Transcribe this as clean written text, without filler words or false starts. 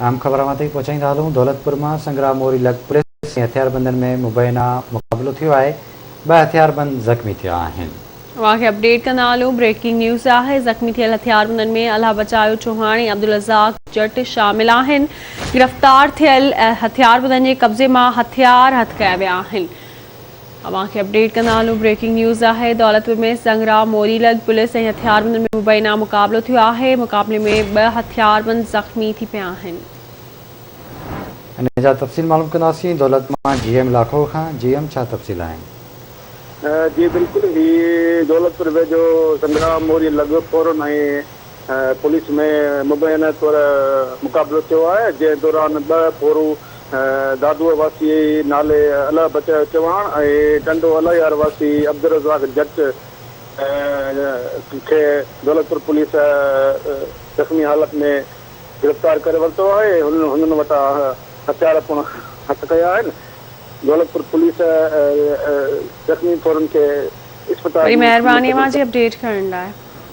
اهم خبر اوهان تائين پهچائيندا هلون، دولتپور مان سنگرا موري لڳ پوليس ۽ هٿياربندن ۾ مبينا مقابلو ٿيو آهي، ٻه هٿياربند زخمي ٿيا آهن. اوهان کي اپڊيٽ ڪندا هلون، بريڪنگ نيوز آهي، زخمي ٿيل هٿياربندن ۾ الله بچايو چوهاڻ ۽ عبدالرزاق جٽ شامل آهن، گرفتار ٿيل هٿياربندن جي قبضي مان هٿيار هٿ ڪيا ويا آهن. اوهان کي اپڊيٽ ڪندا هلون بريڪنگ نيوز آهي دولتپور ۾ سنگرا موري لڳ پوليس ۽ هٿياربندن ۾ مبينا مقابلو ٿيو آهي مقابلي ۾ ٻه هٿياربند زخمي ٿي پيا آهن. ان جا تفصيل معلوم ڪنداسين دولت مان جي ايم لاکو کان جي ايم ڇا تفصيل آهن. جي بلڪل هي دولتپور ويجهو سنگرا موري لڳ ڦورن ۽ پوليس ۾ مبينا طور مقابلو ٿيو آهي جنهن دوران ٻه ڦورو دادوء واسي نالي الهه بچايو چوهاڻ ۽ ٽنڊو الهيار واسي عبدالرزاق جٽ کي دولتپور پوليس زخمي حالت ۾ گرفتار ڪري ورتو آهي ۽ هنن وٽان هٿيار پڻ هٿ ڪيا آهن. دولتپور پوليس زخمي ڦورن کي اسپتال وڏي مهرباني اوهان جي اپڊيٽ ڪرڻ لاء.